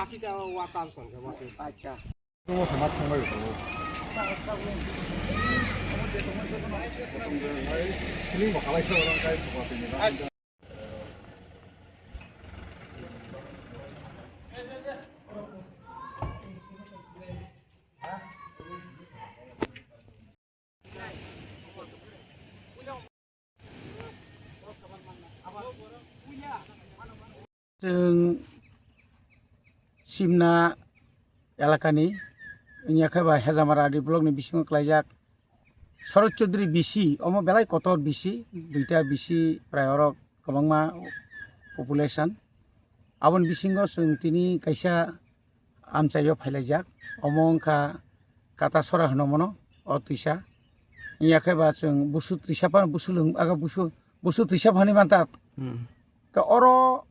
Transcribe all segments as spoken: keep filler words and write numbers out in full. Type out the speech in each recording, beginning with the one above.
Acha. Chwng Simna elakani, wngya khe ba Hejamara D block ni bisingo klaijak Sharad Chaudhary B C, omo belai kotor B C, duita B C prai oro kwbangma population. Aboni bisingo chwng tini kaisa amchaio phailaijak, omo wngkha Katasora hwno mono, o twisa. Wngya khe ba chwng busu twisa phano busu lwng, aga busu, busu twisa phani manta. Hmm. Ka oro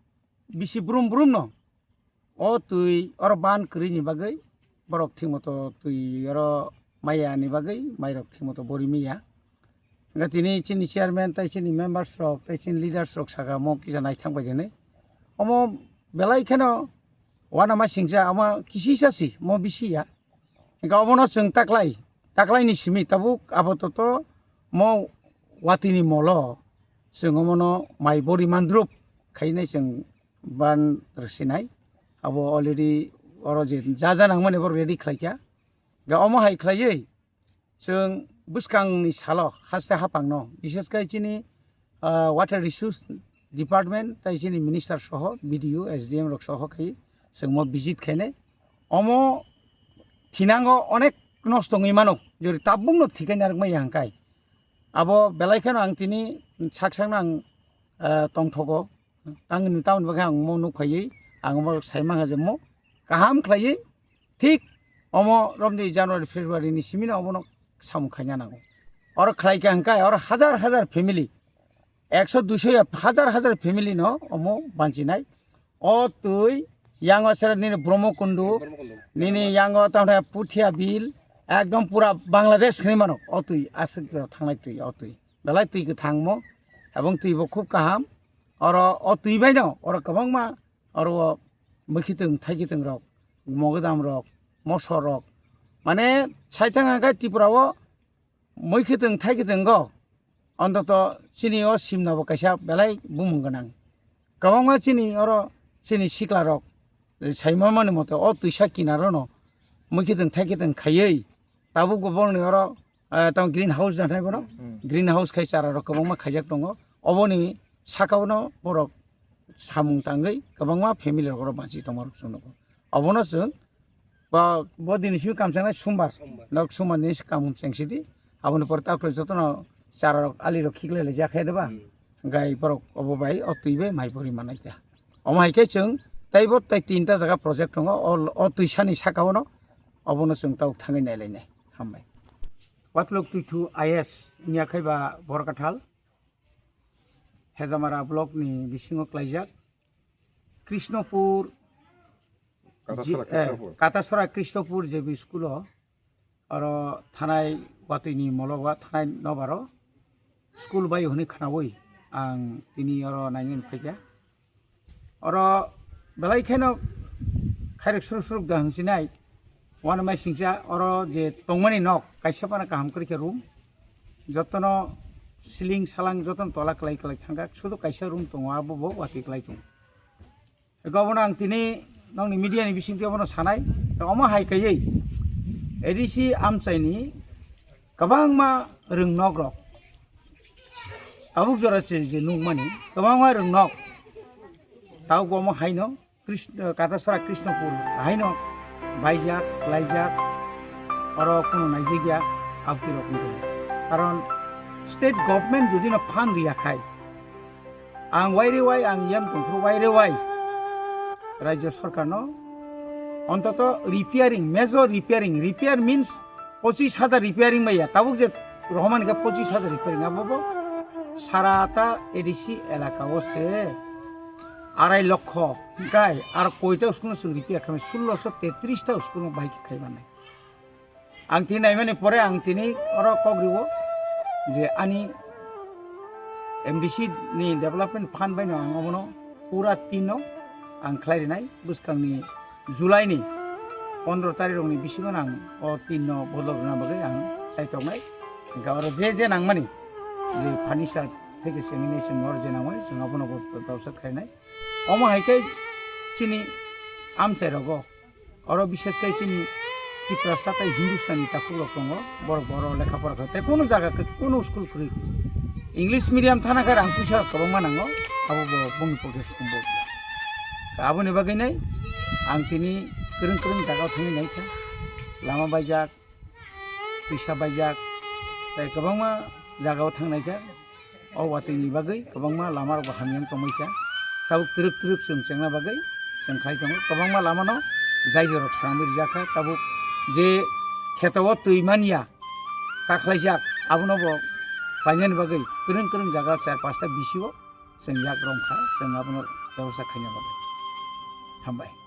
bisi brum brum no o twi oro ban kwrwi ni bagwi borok thik moto twi oro maya ni bagwi mairok thik moto bori maya. Hingke tini chini chairman tai chini members rok tai chini leaders rok saka mo kisa naithang bai jani. Omo belai kheno uanama singcha omo kisisa si mo bisi ya. Hingke obono chwng taklai, taklai ni simi tabuk abototo mo watwi ni molo chwng omono mai bori mandrup khainai chwng ban rwsinai. Abo already oro je ja ja nangmani bo ready khlaikha. Ga omo hai khlaiwi chwng bwskangni salo haste haphangno, bishes khe chini, ah, water resource department tai chini minister soho, B D O, S D M rok soho khai chwng mo visit khainai. Omo thinango onek nosto wngwi mano, jori tabukno thikai narwkmaya hwnkhai. Abo belai kheno ang tini sak sakno ang, ah, tongthogo. Tangni tamoni bagwi ang omo nuk phaiwi ang omo sai mankha je mo kaham khlaiwi thik omo romni January February ni simino omono samung khaina nango. Oro khlaikha hwnkhe oro hajar hajar family, ekso duiso ya hajar hajar family no omo banchinai. O twi yango sera nini Bromokundu, nini yango tamni Puthia Bil, ekdom pura Bangladesh hinwi mano. O twi aswk thangnai twi, o twi belai twi kwthangmo, ebong twi bo khub kaham. Oro o twi baino oro kwbangma oro o mwkhitwng thaikitwng rok, mogodam rok, mosor rok, mane saithang hwnkhe Tripura o mwkhitwng thaikitwng go ontoto chini o simna bo kaisa belai bumung gwnang. Kwbangma chini oro chini sikla rok saimamani mote o twisa kinaro no mwkhitwng thaikitwng khaiwi tabuk bo borokni oro, ah, tamo green house da hinwi bono. Hmm. Green house khai chara rok kwbangma khaijak tongo. Oboni sakao no borok samung tangwi kwbangma family rok oro banchi tongma rok chwng nugo. Obono chwng bo, bo dini simi kam changnai sumbar. Sumbar. Nok sumbar ni kam cheng sidi. Aboni pore takhwlai jotono chara rok ali rok khiklai lai jak khe de ba. Hmm. Gai borok obo bai o twi bai mai pori manai kha. Omo hai khe chwng teibo tei tinta jaga project tongo, o, o twisani saka o no obono chwng tabuk thangwi nai lainai. Hambai. Watluk Twithu I A S wngya khai ba Borkathal, Hejamara block ni bisingo klaijak. Krishnopur, Katasora ji-, eh, Krishnopur. Katasora Krishnopur J B school o, oro thanai watwi ni mologo thanai nobaro school bai hwnwi khnaui ang tini oro nainani phaikha. Oro belai kheno khairok suruk suruk da hwnsinai. Uanamai singcha oro je tongmani nok kaisa phano kaham kwrwi khe room. Jotono siling salang jotono tola kwlai kwlai thangkha. Sudu kaisa room tongo, abo bo watwi kwlai tongo. Ego abono ang tini nokni media ni bisingtwi abono sanai. Omo hai kaiwi A D C amchaini kwbangma rwngnok rok tabuk jora se je nukmani kwbangma rwngnok tabuk omo haino Krishnopur haino baijak, laijak, oro kunu naijak ya, abti rok wng tongo. Karon state government jodi no phan riya khai, ang waire wai, ang yam tongphuru waire wai, Rajya Sarkar no ontoto repairing, major repairing, repair means pochis hajar repairing bai ya, tabuk je rohormani khe pochis hajar repairing, abo bo sara ta A D C elaka o se arai lokho, hingkai ar koita school no chwng repair khamai, sulloso tetris ta school no bai khe khai mannai. Ang tini naimani pore ang tini oro kok rio je ani M D C ni development fund bai no ang omono pura tin no ang khlai rinai, bwskang ni July ni pondro tarik rokni bisingo ang o tin no bodol rwna bagwi ang chaitok nai. Hwnkhe oro je je nangmani je furniture theke sanitation nor je nangmani chwng abono bo bebsa khainai. Omo hai khe chini amchai rogo oro bishes khe chini Tiprasa tei Hindustani takhuk rok tongo, borok bo oro lekha pora kha tei kunu jaga khe kunu school kwrwi. English medium thana khe rang puisa rok kwbangma nango, abo bo bongni pocket sumbo. Aboni bagwi nai ang tini kwrwng kwrwng jaga o thangwi nai kha, lama baijak, twisa baijak, tei kwbangma jaga o thangnai kha. O watwi ni bagwi kwbangma lama rok bo hamya wng tongwi kha. Tabuk twrwk twrwk chwng chengna bagwi chwng khai tongo. Kwbangma lama no jai jorok swnamwi rijak kha. Tabuk je kheto o twi manya kakhlaijak, abono bo khlainani bagwi kwrwng kwrwng jaga char pasta bisi o chwng yak rom kha, chwng abono bebosta khaina bagwi. Hambai.